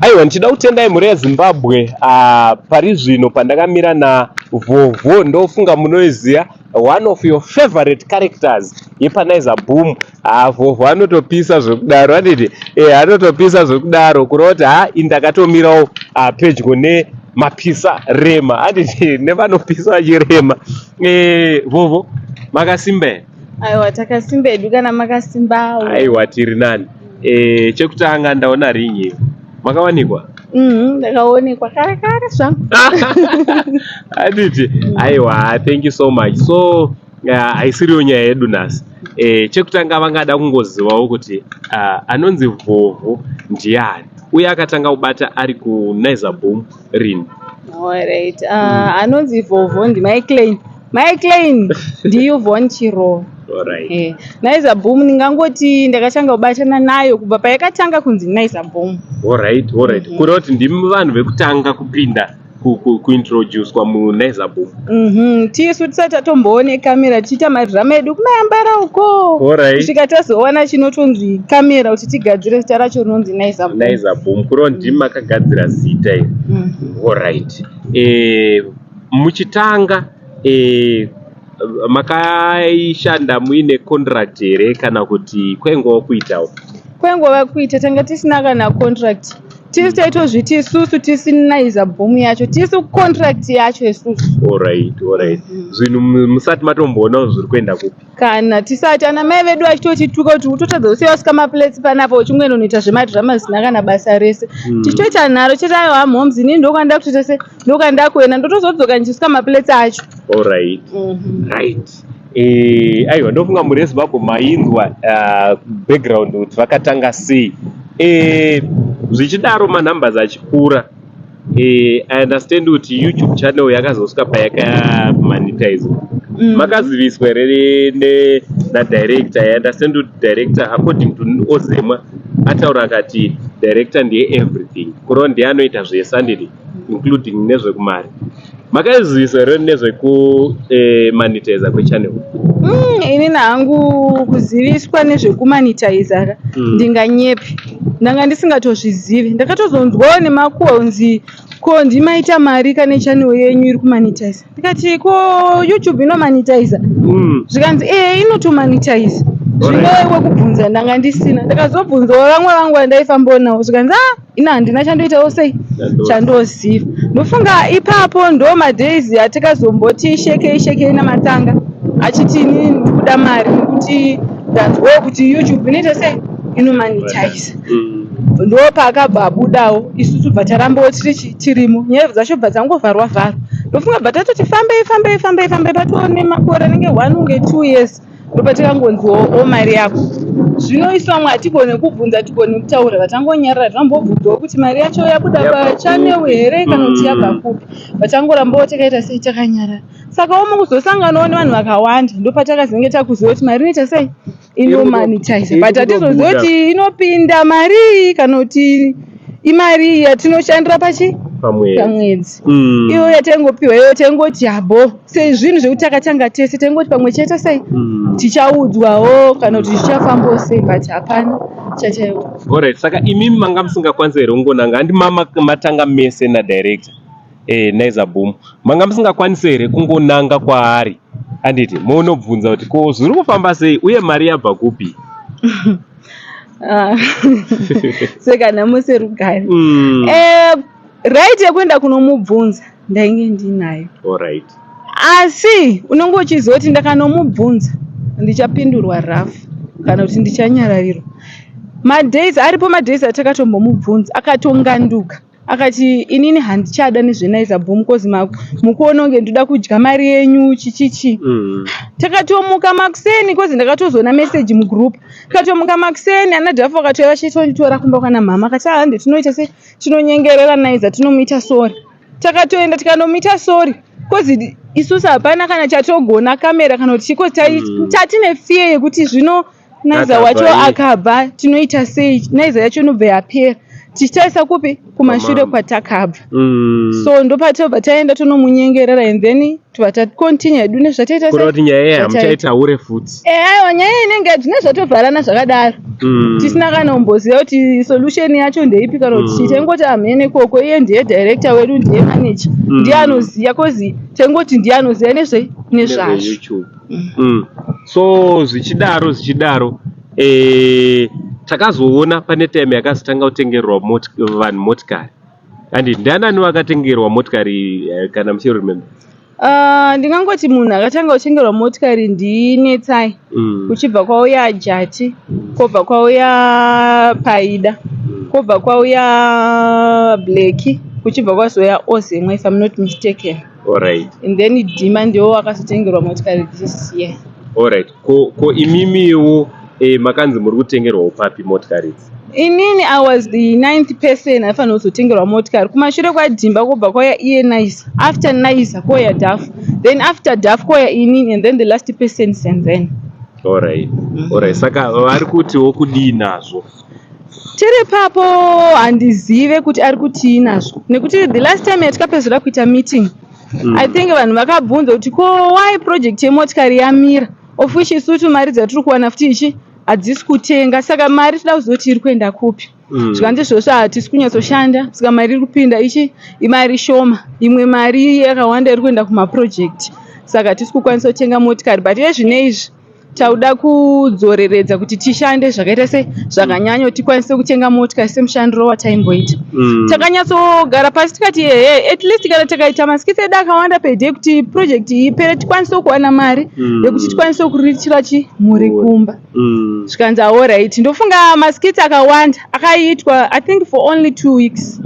Aiwa, ndichida kutendai mhuri yeZimbabwe. Pari zvino pandakamira naVhovho, ndofunga munoiziva, one of your favorite characters yepaNaiza Boom. Vhovho anotopisa zvekudaro, anditi? Anotopisa zvekudaro, kureva kuti ha, indakatomirawo pedyo nemapisa rema, anditi? Nevanopisa vachirema. Vhovho, makasimba here? Aiwa, takasimba hedu, kana makasimbawo. Aiwa, tiri nani. Chekutanga, ndaona ring, makawanikwa? Ndakaonekwa kare kare zvangu. Anditi? Aiwa, thank you so much. So haisiriyo nyaya yedu nhasi. Chekutanga vangada kungozivawo kuti anonzi Vhovho ndiani, uye akatanga kubata ari kuNaiza Boom rini? Alright. Anonzi Vhovho ndiMai Klein. Mai Klein ndiYvonne Chirova. Naiza Boom, ndingangoti ndakatanga kubatana nayo kubva payakatanga kunzi Naiza Boom. Alright. Kureva kuti ndimi vanhu vekutanga kupinda kuintroducwa muNaiza Boom? Tisu tisati tatomboone kamera, tichiita madhirama edu kumayambara uko, kusvika tazowana chinotonzi kamera kuti tigadzire zita racho rinonzi Naiza Boom. Naiza Boom, kureva kuti ndimi makagadzira zita iri? Alright. Muchitanga makaishanda muine contract here, kana kuti kwaingova kuitawo? Kwaingova kuita, tanga tisina kana contract. Tisu taitozviti isusu tisi Naiza Boom yacho, tisu contract yacho isusu. Alright. Zvinhu musati matomboona zviri kuenda kupi? Kana tisati. Ana mai vedu vachitotituka kuti utotadza kusiya wasika maplates panapa, uchingoenda unoita zvemadhirama zvisina kana basa rese. Tichitoita nharo chete. Aiwa mhoms, inini ndokwanda kutoita se ndokwanda kuenda, ndotozodzoka ndichisika maplates acho. Alright. Right. Aiwa, ndofunga mhuri yeZimbabwe mainzwa background kuti vakatanga sei. Zvichidaro, manumbers achikura, I understand kuti YouTube channel yakazosvika payakamonetizwa. Makaziviswa here nadirector? I understand kuti director, according to Ozemwa, ataura akati director ndiye everything, kureva ndiye anoita zvese, anditi, including nezvekumari. Makaziviswa here nezvekumonetiza kwechannel? Inini hangu kuziviswa nezvekumonetiza, ndinganyepi, ndanga ndisingatozvizivi. Ndakatozonzwawo nemakuhwa kunzi, "Ko ndimaita mari kane channel yenyu iri kumonetiza?" Ndikati, "Ko YouTube inomonetiza?" Zvikanzi, "Ee, inotomonetiza." Zvino wekubvunza ndanga ndisina. Ndakazobvunzawo vamwe vangu vandaifambawo navo, zvikanzi, "A, ina handina chandoitawo sei chandoziva." Ndofunga ipapo ndo madays atakazomboti shekei shekei namatsanga, achiti, "Inini ndikuda mari nekuti ndanzwawo kuti YouTube inoita sei, inomonetiza." Ndo paakabva abudawo. Isusu bva tarambawo tiri tirimo, nyaya dzacho bva dzangovharwa vharwa. Ndofunga bva tatoti fambei fambei fambei fambei, patoo nemakore anenge 1 unge 2 years, ndopatikangonziwo, "O, mari yako." Zvino isu vamwe hatigone kubvunza, hatigone kutaura, vatangonyarara. Tinambobvunzawo kuti mari yacho yabuda Yabva pachannel kupi? here, kana kuti yabva kupi? Vatangorambawo takaita sei, takanyarara. Saka wo mukuzosanganawo nevanhu vakawanda, ndopatakazenge takuziva kuti mari inoita sei, inomonetize. Iri But hatizoziva kutobuda. kuti inopinda mari kana kuti imari yatinoshandira pachi pamwedzi. Pamwedzi. Iyo yataingopiwa iyo, taingoti habo, sezvinhu zvekuti takatanga tese, taingoti pamwe chete sei tichaudzwawo kana kuti zvichafambawo sei, but hapana chataiudzwa. Alright, saka imimi manga musingakwanisi here kungonanga, handi mama matanga mese nadirector Naiza Boom, manga musingakwanisi here kungonanga kwaari, anditi, munobvunza kuti ko zviri kufamba sei uye mari yabva kupi? Ah, seka nhamo serugare. Right yekuenda kunomubvunza ndainge ndinayo, asi unenge uchiziva kuti ndakanomubvunza ndichapindurwa rafu kana kuti ndichanyararirwa. Madays aripo, madays atakatombomubvunza, akatonganduka akati, "Inini handichada nezveNaiza Boom, cause mukuona kunge ndoda kudya mari yenyu chichichi." Takatomuka makuseni, cause ndakatozoona meseji mugroup. Tikatomuka makuseni, ana Dhafu akatouya vachitonditora kumba kwana mhama, akati, "Hande tinoita se tinonyengerera Naiza, tinomuita sorry." Takatoenda tikanomuita sorry, cause isusu hapana kana chatogona kamera kana kuti chiko. Tatine fear yekuti zvino Naiza Akabva wacho iye. akabva, tinoita sei? Naiza yacho inobva yapera. Tichitarisa kupi? Kumashure kwatakabva. So ndopatobva taenda tonomunyengerera and then tobva tacontinue hedu nezvataita. Kureva kuti nyaya iyi hamuchaitaure futi? Aiwa, nyaya inenge zvine zvatovharana zvakadaro. Tisina kana kumboziva kuti solution yacho ndeipi kana kuti chii. Taingoti hamene ikoko, iye ndiye director wedu, ndiye manager, ndiye anoziva, cause taingoti ndiye anoziva nezvazvo. YouTube. So zvichidaro zvichidaro, takazoona pane time yakazotanga kutengerwa vanhu motikari, handi? Ndianani vakatengerwa motikari, kana muchiremember? Ndingangoti munhu akatanga kutengerwa motikari ndiNetsai. Kuchibva kwauya Jati, kwobva kwauya Paida, kwobva kwauya Blackie, kuchibva kwazouya Ozemwa, if I'm not mistaken. And then Dhima ndiwo wakazotengerwa motikari this year. Alright. Ko imimiwo, makanzi muri kutengerwawo papi motikari idzi? Inini I was the ninth person aifanira kuzotengerwa motikari. Kumashure kwaDhimba kwobva kwauya iye Nice, after Nice kwouya Daf, then after Daf kwouya inini, and then the last person Senzen. Alright, saka vari kutiwo kudii nazvo? Tiri papo, handizive kuti ari kutii nazvo, nekuti the last time yatikapedzera kuita meeting, I think vanhu vakabvunza kuti ko why project yemotikari yamira, of which isusu mari dzatiri kuwana futi ichi hadzisi kutenga, saka mari toda kuziva kuti iri kuenda kupi. Zvikanzi izvozvo hatisi kunyatsoshanda, saka mari iri kupinda ichi imari shoma, imwe mari yakawanda iri kuenda kumaproject, saka hatisi kukwanisa kutenga motikari. But iye zvine izvi tauda kudzoreredza kuti tishande zvakaita se zvakanyanya, kuti tikwanise kutenga motikari semushandiro wataimboita. Takanyatsogara pasi tikati ehe, at least kana tikaita maskits edu akawanda per day kuti project iyi ipere, tikwanise kuwana mari yekuti tikwanise kuriritira chi mhuri kumba. Zvikanzi alright. Ndofunga maskits akawanda akaitwa, I think, for only 2 weeks,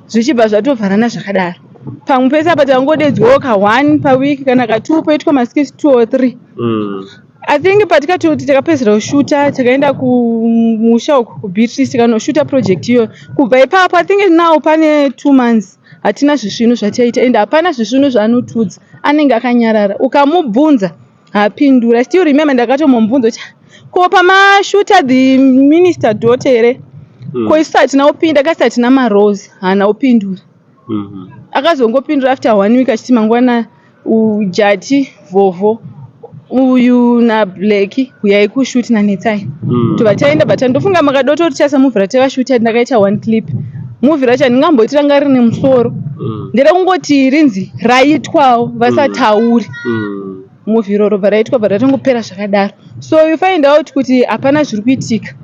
zvichibva zvatovharana zvakadaro. Pamwe pese apa tangodedzwawo ka1 paweek kana ka2, poitwa maskits 2 or 3. I think patikatoti takapedzera kushuta, takaenda kumusha uku kuBeatrice, tikanoshuta project iyoyo. Kubva ipapo, I think now pane 2 months hatina zvisvinu zvataita, ende hapana zvisvinu zvaanotudza, anenge akanyarara. Ukamubvunza haapindura. I still remember ndakatombomubvunza kuti ko pamashuta the minister daughter here, ko isu hatina kupinda kasi hatina maroles? Haana kupindura. Akazongopindura after one week achiti mangwana Jati, Vhovho uyu naBlack huyai kushoot naNetsai. Tobva taenda, but ndofunga makadototitarisa movie ratakashuta, ndakaita one clip. Movie racho handingamboiti ranga rine musoro, ndere kungoti rinzi raitwawo vasatauri. Movie iroro bva raitwa, bva ratongopera zvakadaro. So you find out kuti hapana zviri kuitika.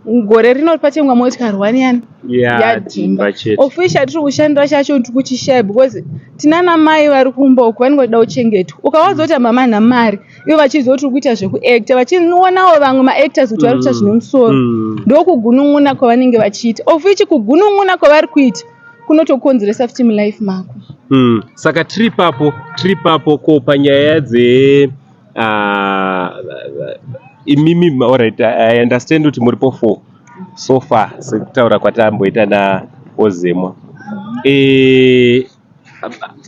Gore rino patengwa motikari one yani? YaDhimba chete. Of which hatiri kushandira chacho tiri kuchishaya, because tinana mai vari kumba uku vanenge vachida kuchengetwa. Ukawadza kuti mama hana mari, ivo vachiziva kuti uri kuita zvekuacta, vachionawo vamwe maactors kuti vari kuita zvine musoro, ndokugunun'una kwavanenge vachiita, of which kugunun'una kwavari kuita kunotokonzeresa futi mulife mako. Saka tiri papo ko panyaya dze imimi, alright, I understand kuti muripo four so far, sekutaura kwatamboita naOzemwa.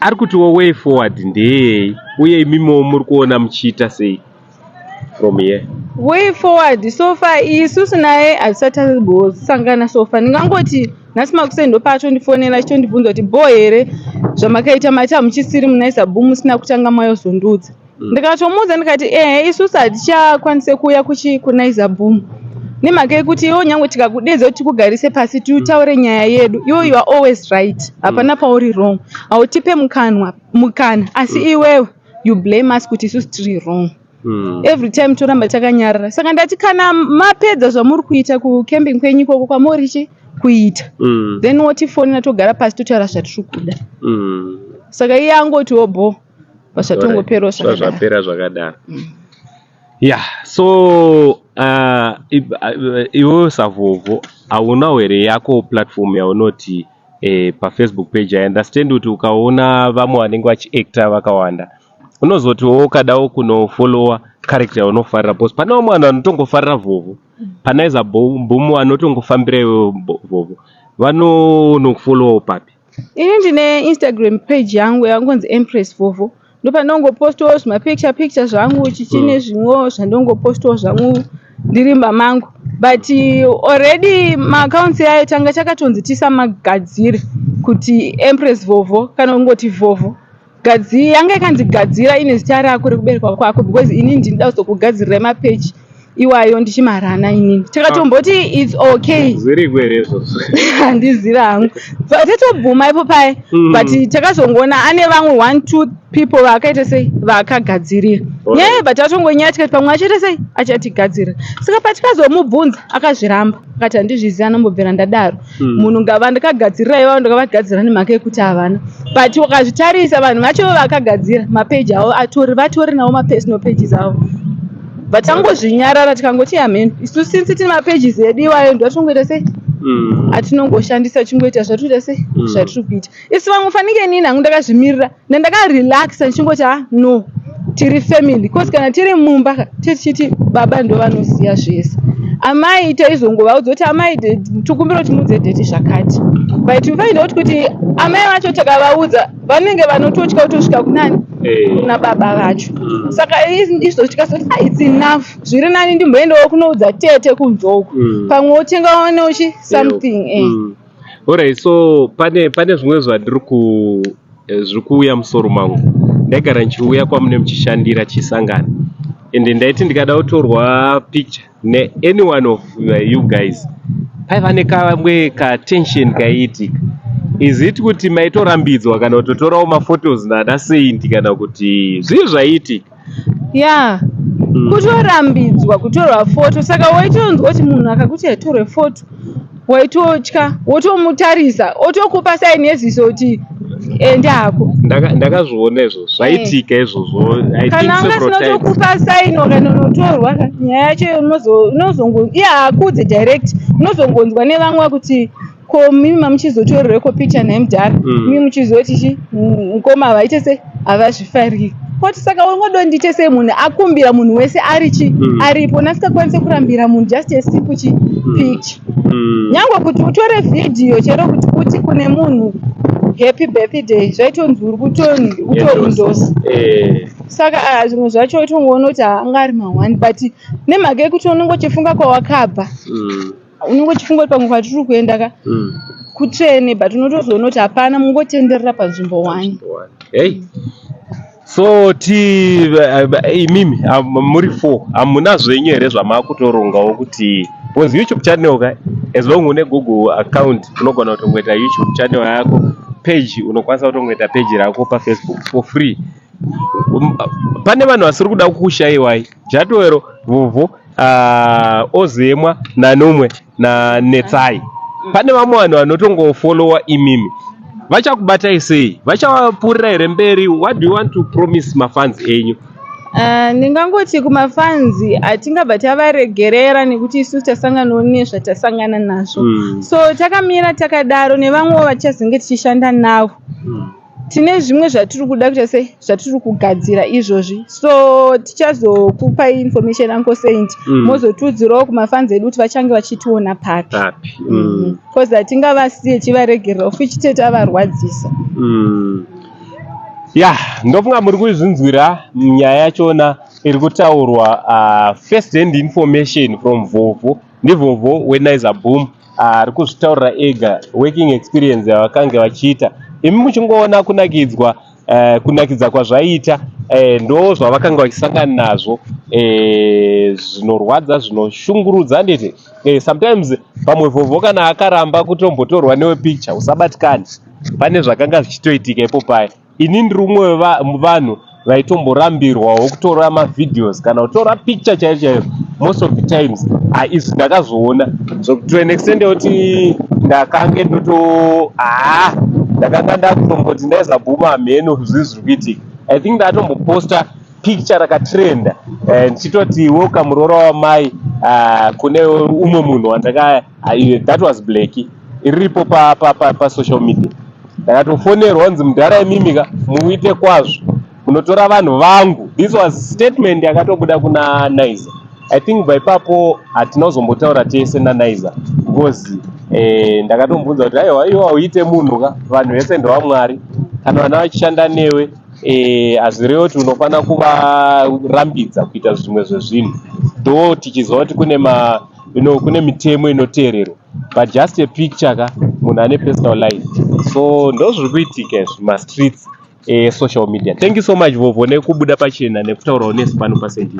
Ari kutiwo way forward ndeyei, uye imimiwo muri kuona muchiita sei from here? Way forward so far, isusu naye hatisati tambosangana so far. Ndingangoti nhasi makuseni ndopaatondifonera achitondibvunza kuti bho here zvamakaita, mati hamuchisiri munaisa boom musina kutanga mayozondudza. Ndikatomuudza ndikati ehe, isusu hatichakwanise kuuya kuNaiza Boom nemhaka yekuti iwo nyange tikakudedza kuti tikugarise pasi tiutaure nyaya yedu, iwo you are always right, hapana pauri wrong, hautipe mukanwa mukana, asi iwewe you blame us kuti isusu tiri wrong every time. Toramba takanyarara. Saka ndati kana mapedza zvamuri kuita kucamping kwenyu ikoko kwamuri chi kuita, then wotifonera, togara pasi totaura zvatiri kuda. Saka iye angotiwo bho, zvatongoperawo zvakadaro. Zvapera zvakadaro. Yeah, so iwewe saVhovho haunawo here yako platform yaunoti paFacebook page? I understand kuti ukaona vamwe vanenge vachiacta vakawanda, unozotiwo ukadawo kunofollowa character yaunofarira, because pane vamwe vanhu vanotongofarira Vhovho panaIza Boom, anotongofambira iwewe Vhovho, vanonokufollowawo papi? Ini ndine Instagram page yangu yakangonzi Empress Vovo. Ndopandongopostawo zvimapicture picture zvangu, chichine zvimwewo zvandongopostawo zvangu. Ndiri mumba mangu, but already maaccounts ayo tanga takatonzi tisamagadzire kuti Empress Vovo kana kungoti Vovo. Yanga yakanzi gadzira ine zita rako rekuberekwa kwako, because inini ndinoda kuzokugadzirirai mapeji iwayo ndichimarana inini. Tikatomboti it's okay. Zviriko here izvozvo? Handizivi hangu. Tatobvuma ipo paye, but takazongoona ane vamwe one two people vaakaita sei, vaakagadzirira. Nyaya yebva tatongonyaya, tikati pamwe achaita sei, achatigadzirira. Saka patikazomubvunza, akazviramba, akati handizvizivi, anombobvira ndadaro. Munhu ngava ndakagadzirira ivavo, ndakavagadzira nemhaka yekuti havana. But ukazvitarisa, vanhu vacho vakagadzira mapeji avo atori, vatori nawo mapersonal pages avo, but tangozvinyarara, tikangoti amen. Isu since tine mapages edu iwayo, ndo atinongoita sei, atinongoshandisa, tichingoita zvatinoita sei, zvatiri kuita isu. Vamwe fanike inini hangu ndakazvimirira, ndandakarelaxa ndichingoti, ha, no, tiri family, cause kana tiri mumba tichiti baba ndo vanoziva zvese, amai taizongovaudza kuti amai, tikumbira kuti muudze daddy zvakati. But you find out kuti amai vacho takavaudza, vanenge vanototya kutosvika kunani? Kuna baba vacho. Saka izvo tikazoti, ah, it's enough, zviri nani ndimboendawo kunoudza tete kunzouku, pamwe wotengawo chi something. Alright, so pane zvimwe zvandiri ku zviri kuuya musoro mangu. Ndaigara ndichiuya kwamune muchishandira, tichisangana, ende ndaiti ndikada kutorwa picture neany one of you guys, paiva nekamwe katension kaiitika. Is it kuti maitorambidzwa kana kutotorawo maphotos nana Saint, kana kuti zvii zvaiitika? Ya, kutorambidzwa kutorwa foto. Saka waitonzwa kuti munhu akakuti atorwe foto, waitotya, wotomutarisa, otokupa saini yeziso kuti ende hako. Ndakazviona izvozvo, zvaitika izvozvo. Kana anga asina kutokupa saini, wakanonotorwa, nyaya yacho unozongo iye haakudze direct, unozongonzwa nevamwe kuti, ko mimi mamuchizotorereko picture naye mudhara? Mimi muchizoti chi mukoma vaite sei, havazvifariri koti. Saka ungodo ndiite sei? Munhu akumbira, munhu wese ari chi aripo, nasingakwanisi kurambira munhu just a simple chi picture. Nyangwe kuti utore vhidhiyo chero kuti uti kune munhu happy birthday, zvaitonzi uri kutoindosa. Saka ah, zvimwe zvacho utongoona kuti haanga ari mahwani, but nemhaka yekuti unenge uchifunga kwawakabva, unenge uchifunga kuti pamwe kwatiri kuenda ka kutsvene, but unotozoona kuti hapana, mungotenderera panzvimbo one. Hey, so ti imimi muri four, hamuna zvenyu here zvamakutorongawo kuti, because YouTube channel ka, as long une Google account unogona kutongoita YouTube channel yako, page, unokwanisa kutongoita page rako paFacebook for free. Pane vanhu vasiri kuda kukushayiwai, Jatowero, Vovho, Ozemwa nanomwe naNetsai. Pane vamwe vanhu vanotongofollowa imimi, vachakubatai sei? Vachavapurira here mberi? What do you want to promise mafans enyu? Ndingangoti kumafans, hatingabva tavaregerera nekuti isusu tasanganawo nezvatasangana nazvo. So takamira takadaro nevamwewo vachazenge tichishanda navo. Tine zvimwe zvatiri kuda kuita sei, zvatiri kugadzira izvozvi, so tichazokupai information, Uncle Saint, mozotiudzirawo kumafans edu kuti vachange vachitiona papi. Papi. Because hatingavasiye tivaregerera ufichite tavarwadzisa. Ya, ndofunga muri kuzvinzwira nyaya yachona iri kutaurwa, first hand information from Vovo. NdiVovo weNaiza Boom ari kuzvitaurira ega working experience yavakange vachiita. Imi muchingoona kunakidzwa, kunakidza kwazvaiita, ndo zvavakanga vachisangana nazvo, zvinorwadza, zvinoshungurudza, handiti? Sometimes pamwe Vovo kana akaramba kutombotorwa newe picture, usabatikani, pane zvakanga zvichitoitika ipo paya. Ini ndiri umwe wevanhu vaitomborambirwawo kutora mavideos kana kutora picture chaiyo chaiyo most of the times. Izvi ndakazviona to an extent yekuti ndakange ndoto, haa, ndakanga ndakutomboti ndaizabhuma, hameno zvii zviri kuitika. I think ndatomboposta picture rakatrenda, ndichitoti welcome muroora wamai, kune umwe munhu wandaka, that was Blackie, riripo pasocial media. Ndakatofonerwa kunzi, mudhara imimika muite kwazvo munotora vanhu vangu. This was statement yakatobuda kuna Naiza. I think bva ipapo hatina kuzombotaura tese naNaiza, because ndakatombunza kuti, aiwa, iwo hauite munhu ka, vanhu vese ndewamwari, kana vana vachishanda newe. Hazvirevi kuti unofanira kuvarambidza kuita zvimwe zvezvinhu, though tichiziva kuti kune ma you know, kune mitemo inoteererwa, but just a picture ka, munhu ane personal life. So ndo zviri kuitika izvi mastreets esocial media. Thank you so much, Vovo, nekubuda pachena nekutaurawo nesu pano paSaint.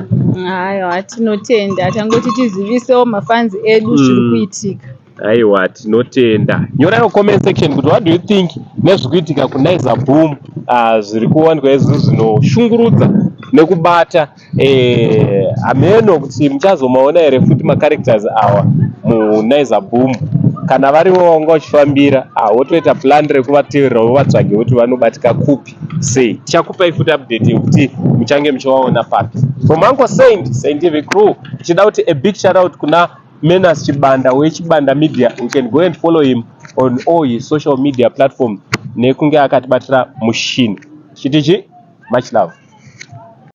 Aiwa, tinotenda. Tangoti tizivisewo mafans edu zviri kuitika. Aiwa, tinotenda. Nyoraiwo comment section kuti what do you think nezviri kuitika kuNaiza Boom, zviri kuwanikwa izvi zvinoshungurudza nekubata hameno kuti muchazomaona here futi macharacters awa muNaiza Boom. Kana varivo vanga uchifambira, wotoita plan rekuvateverera, wovatsvage kuti vanobatika kupi sei. Tichakupai futi update yekuti muchange muchivaona papi. From Uncle Saint, Saint TV crew, tichida kuti a big shout out kuna Menas Chibanda weChibanda Media. You can go and follow him on all his social media platform, nekunge akatibatira mushini. Chitichi, much love.